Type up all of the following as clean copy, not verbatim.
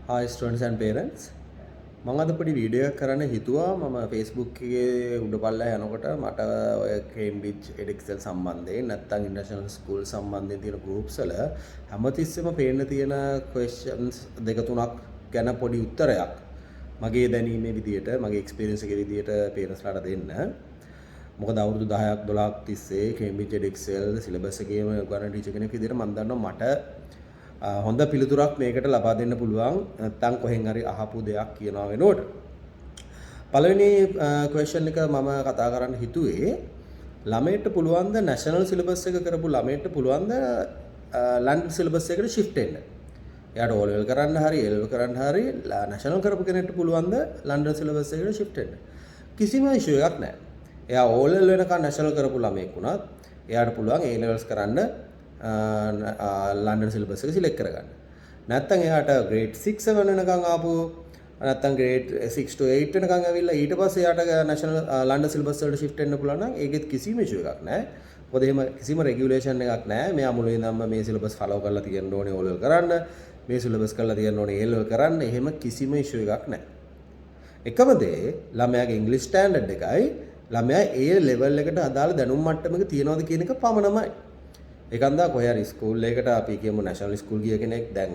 Hi students and parents. මම අද පොඩි වීඩියෝ එකක් කරන්න හිතුවා. මම Facebook එකේ උඩ පල්ලා යනකොට මට ඔය Cambridge Edexcel සම්බන්ධයෙන් නැත්නම් ඉන්ටර්නැෂනල් ස්කූල් සම්බන්ධයෙන් තියෙන ගෲප්ස් වල හැමතිස්සෙම පේන්න තියෙන questions දෙක තුනක් ගැන පොඩි උත්තරයක් මගේ දැනීමේ විදියට, මගේ එක්ස්පීරියන්ස් එකේ විදියට පේරන්ට්ස්ලාට දෙන්න. මොකද අවුරුදු 10ක් 12ක් තිස්සේ Cambridge Edexcel syllabus එකේම උගන්වන ටීචර් කෙනෙක් විදියට මම දන්නවා මට හොඳ පිළිතුරක් මේකට ලබා දෙන්න පුළුවන් නැත්තම් කොහෙන් හරි අහපු දෙයක් කියනවා වෙනුවට. පළවෙනි ක්වෙස්චන් එක මම කතා කරන්න හිතුවේ, ළමයට පුළුවන් ද, නැෂනල් සිලබස් එක කරපු ළමයට පුළුවන් ද ලන්ඩන් සිලබස් එකට ෂිෆ්ට් වෙන්න? එයාට ඕ ලෙවල් කරන්න හරි ඒ ලෙවල් කරන්න හරි නැෂනල් කරපු කෙනෙක්ට පුළුවන් ද ලන්ඩන් සිලබස් එකට ෂිෆ්ට් වෙන්න? කිසිම ඉෂුව එකක් නැහැ. එයා ඕ ලෙවල් වෙනකන් නැෂනල් කරපු ළමයෙක් වුණත් එයාට පුළුවන් ඒ ලෙවල්ස් කරන්න ලන්ඩන් සිලබස් එක සිලෙක්ට් කරගන්න. නැත්තම් එයාට ග්‍රේඩ් 6 7 වෙනකන් ආපු, නැත්තම් ග්‍රේඩ් 6 to 8 වෙනකන් ඇවිල්ලා ඊට පස්සේ එයාට නැෂනල් ලන්ඩන් සිලබස් වලට ෂිෆ්ට් වෙන්න පුළුවන් නම් ඒකෙත් කිසිම ඉෂුව එකක් නැහැ. මොකද එහෙම කිසිම රෙගියුලේෂන් එකක් නැහැ. මෙයා මුලින් ඉඳන්ම මේ සිලබස් ෆලෝ කරලා තියෙන්න ඕනේ ඕ ලෙවල් කරන්න. මේ සිලබස් කරලා තියෙන්න ඕනේ ඒ ලෙවල් කරන්න. එහෙම කිසිම ඉෂුව එකක් නැහැ. එකම දේ ළමයාගේ ඉංග්‍රීසි ස්ටෑන්ඩඩ් එකයි ළමයා ඒ ලෙවල් එකට අදාළ දැනුම් මට්ටමක තියනවද කියන එක පමණමයි. ඒක හන්දා කොහේ හරි ස්කූල් එකකට, අපි කියමු නැෂනල් ස්කූල් ගිය කෙනෙක් දැන්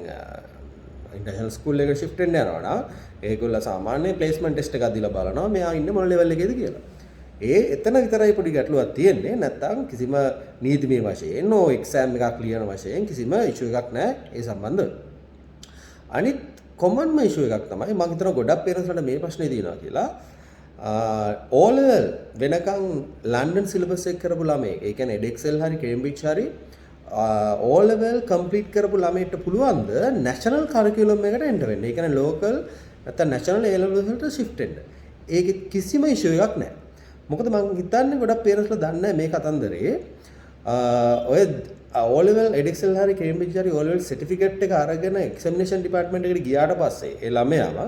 ඉන්ටර්නැෂනල් ස්කූල් එකට ෂිෆ්ට් වෙන්න යනවා නම්, ඒගොල්ලෝ සාමාන්‍ය ප්ලේස්මන්ට් ටෙස්ට් එකක් දීලා බලනවා මෙයා ඉන්නේ මොන ලෙවල් එකේද කියලා. ඒ එතන විතරයි පොඩි ගැටලුවක් තියෙන්නේ. නැත්තම් කිසිම නීතිමය වශයෙන් ඕ එක්සෑම් එකක් ලියන වශයෙන් කිසිම ඉෂුව එකක් නැහැ ඒ සම්බන්ධව. අනිත් කොමන්ම ඉෂුව එකක් තමයි, මම හිතනවා ගොඩක් පේරන්ට්ස්ලාට මේ ප්‍රශ්නේ තියෙනවා කියලා. ඕ ලෙවල් වෙනකන් ලන්ඩන් සිලබස් එක කරපු ළමයෙක්, ඒ කියන්නේ එඩෙක්සෙල් හරි කේම්බ්‍රිජ් හරි ඕ ලෙවල් කම්ප්ලීට් කරපු ළමයිට පුළුවන්ද නැෂනල් කරිකියුලම් එකට එන්ටර් වෙන්න? ඒ කියන්නේ ලෝකල් නැත්නම් නැෂනල් ඒ ලෙවල් වලට ෂිෆ්ට් වෙන්න. ඒකෙත් කිසිම ඉෂුව එකක් නැහැ. මොකද මං හිතන්නේ ගොඩක් පේරන්ට්ස්ලා දන්නේ නැහැ මේ කතන්දරේ. ඔය ඕ ලෙවල් එඩෙක්සෙල් හරි කේම්බ්‍රිජ් හරි ඕ ලෙවල් සර්ටිෆිකේට් එක අරගෙන එක්සැමිනේෂන් ඩිපාර්ට්මන්ට් එකට ගියාට පස්සේ ඒ ළමයාම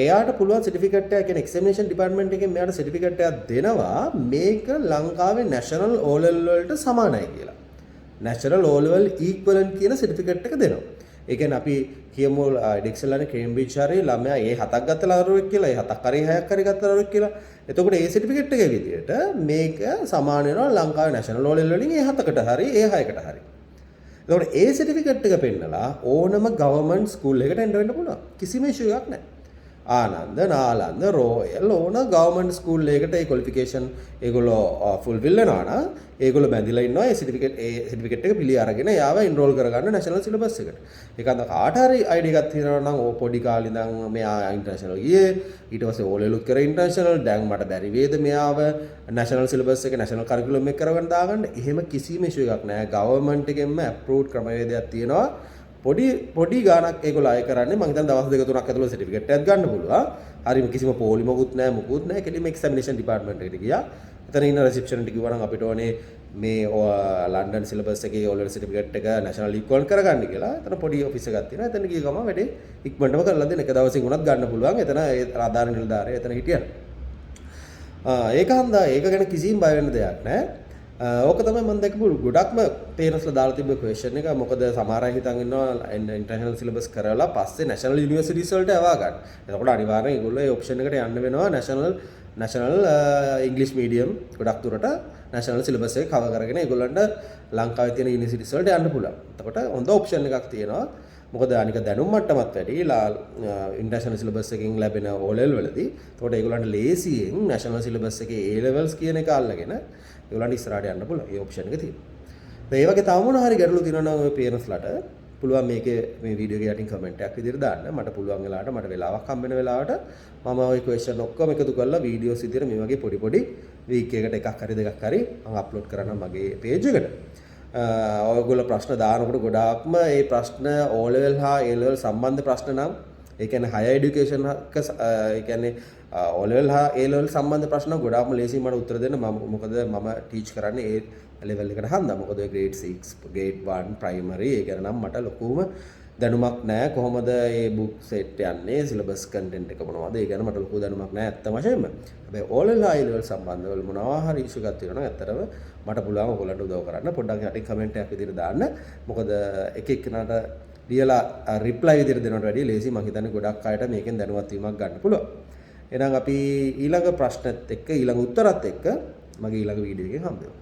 එයාට පුළුවන් සර්ටිෆිකේට් එකක්, කියන්නේ එක්සැමිනේෂන් ඩිපාර්ට්මන්ට් එකෙන් මෙයාට සර්ටිෆිකේට් එකක් දෙනවා මේක ලංකාවේ නැෂනල් ඕ ලෙවල් වලට සමානයි කියලා. නැෂනල් ඕ ලෙවල් ඉක්විවලන්ට් කියන සර්ටිෆිකේට් එක දෙනවා. ඒ කියන්නේ අපි කියමු එඩෙක්සෙල් හරි කේම්බ්‍රිජ් හරි ළමයා ඒ හතක් ගත්ත දරුවෙක් කියලා, ඒ හතක් හරි හයක් හරි ගත්ත දරුවෙක් කියලා. එතකොට ඒ සර්ටිෆිකේට් එකේ විදියට මේක සමාන වෙනවා ලංකාවේ නැෂනල් ඕ ලෙවල් වලින් ඒ හතකට හරි ඒ හයකට හරි. එතකොට ඒ සර්ටිෆිකේට් එක පෙන්නලා ඕනම ගවර්න්මන්ට් ස්කූල් එකකට එන්න වෙන්න පුළුවන්. කිසිම ඉෂුව එකක් නැහැ. ආනන්ද, නාලන්ද, රෝයල් ඕන ගවර්න්මන්ට් ස්කූල් එකකට ඒ ක්වොලිෆිකේෂන් ඒගොල්ලෝ ෆුල්ෆිල් වෙනවා නම් ඒගොල්ලෝ බැඳිලා ඉන්නවා ඒ සර්ටිෆිකේට් එක පිළි අරගෙන එයාව එන්රෝල් කරගන්න නැෂනල් සිලබස් එකට. ඒක හන්ද කාට හරි අයිඩියා එකක් තියෙනවා නම්, ඕ පොඩි කාලේ ඉඳන් මෙයා ඉන්ටර්නැෂනල් ගියේ, ඊට පස්සේ ඕ ලෙවලුත් කරේ ඉන්ටර්නැෂනල්, දැන් මට බැරි වේද මෙයාව නැෂනල් සිලබස් එක, නැෂනල් කරිකියුලම් එක කරගන්න දාගන්න? එහෙම කිසිම ඉෂුව එකක් නෑ. ගවර්න්මන්ට් එකෙන්ම ඇප්‍රූව්ඩ් ක්‍රමවේදයක් තියෙනවා. පොඩි පොඩි ගාණක් ඒගොල්ලෝ අය කරන්නේ. මං හිතන්නේ දවස් දෙක තුනක් ඇතුළත සර්ටිෆිකේට් එකක් ගන්න පුළුවන්. හරිම කිසිම පොලිමකුත් නෑ, මුකුත් නෑ. කෙලින්ම එක්සැමිනේෂන් ඩිපාර්ට්මන්ට් එකට ගියා. එතන ඉන්න රිසෙප්ෂන් එකට කිව්වා නම් අපිට ඕනේ මේ ලන්ඩන් සිලබස් එකේ ඕ ලෙවල් සර්ටිෆිකේට් එක නැෂනල් ඉක්වලන්ට් කරගන්න කියලා. එතන පොඩි ඔෆිස් එකක් තියෙනවා. එතන ගිය ගමන් වැඩේ ඉක්මනටම කරලා දෙන්න. එක දවසින් වුණත් ගන්න පුළුවන්. එතන ඒ අදාළ නිලධාරියා එතන හිටියන. ඒක හන්දා ඒක ගැන කිසිම බය වෙන්න දෙයක් නෑ. ඕක තමයි මම දැකපු ගොඩක්ම පේරන්ට්ස්ලා දාලා තිබ්බ ක්වෙස්චන් එක. මොකද සමහර අය හිතන් ඉන්නවා ඉන්ටර්නැෂනල් සිලබස් කරලා පස්සේ නැෂනල් යුනිවර්සිටිස් වලට යවා ගන්න. එතකොට අනිවාර්යෙන් ඒගොල්ලෝ ඒ ඔප්ෂන් එකට යන්න වෙනවා නැෂනල් නැෂනල් ඉංග්‍රීසි මීඩියම්, ගොඩක් දුරට නැෂනල් සිලබස් එක කවර් කරගෙන ඒගොල්ලන්ට ලංකාවේ තියෙන යුනිවර්සිටිස් වලට යන්න පුළුවන්. එතකොට හොඳ ඔප්ෂන් එකක් තියෙනවා. මොකද අනික දැනුම් මට්ටමත් වැඩි ඉන්ටර්නැෂනල් සිලබස් එකකින් ලැබෙන O level වලදී. එතකොට ඒගොල්ලන්ට ලේසියෙන් නැෂනල් සිලබස් එකේ A levels කියන එක අල්ලගෙන ඒගොල්ලන්ට ඉස්සරහට යන්න පුළුවන්. ඒ ඔප්ෂන් එක තියෙනවා. ඒ වගේ තව මොන හරි ගැටලු තියෙනවා නම් ඔය පේරන්ට්ස්ලාට පුළුවන් මේකේ මේ වීඩියෝ එකේ යටින් කමෙන්ට් එකක් විදිහට දාන්න. මට පුළුවන් වෙලාවට, මට වෙලාවක් හම්බ වෙන වෙලාවට මම ඔය ක්වෙස්චන් ඔක්කොම එකතු කරලා වීඩියෝස් විදිහට මේ වගේ පොඩි පොඩි වීක් එකකට එකක් හරි දෙකක් හරි මම අප්ලෝඩ් කරනවා මගේ පේජ් එකට. ඔයගොල්ලෝ ප්‍රශ්න දානකොට ගොඩාක්ම ඒ ප්‍රශ්න O level හා A level සම්බන්ධ ප්‍රශ්න නම්, ඒ කියන්නේ හයර් එඩියුකේෂන් එක, ඒ කියන්නේ O level හා A level සම්බන්ධ ප්‍රශ්න ගොඩාක්ම ලේසියෙන් මට උත්තර දෙන්න. මම මොකද මම ටීච් කරන්නේ ඒ ලෙවල් එකට හන්දා. මොකද ඔය ග්‍රේඩ් 6, ග්‍රේඩ් 1, ප්‍රයිමරි ඒ ගැන නම් මට ලොකුම දැනුමක් නෑ. කොහොමද ඒ බුක් සෙට් යන්නේ, සිලබස් කන්ටෙන්ට් එක මොනවද, ඒ ගැන මට ලොකු දැනුමක් නෑ ඇත්ත වශයෙන්ම. හැබැයි O level හා A level සම්බන්ධව මොනවා හරි ඉෂුව එකක් තියෙනවා නම් ඇත්තටම මට පුළුවන් ඔයගොල්ලන්ට උදව් කරන්න. පොඩ්ඩක් යටින් කමෙන්ට් එකක් විදිහට දාන්න. මොකද එක එක්කෙනාට ලියලා රිප්ලයි විදිහට දෙනවට වැඩිය ලේසි. මං හිතන්නේ ගොඩක් අයට මේකෙන් දැනුවත් වීමක් ගන්න පුළුවන්. එහෙනම් අපි ඊළඟ ප්‍රශ්නත් එක්ක, ඊළඟ උත්තරත් එක්ක මගේ ඊළඟ වීඩියෝ එකෙන් හම්බ වෙමු.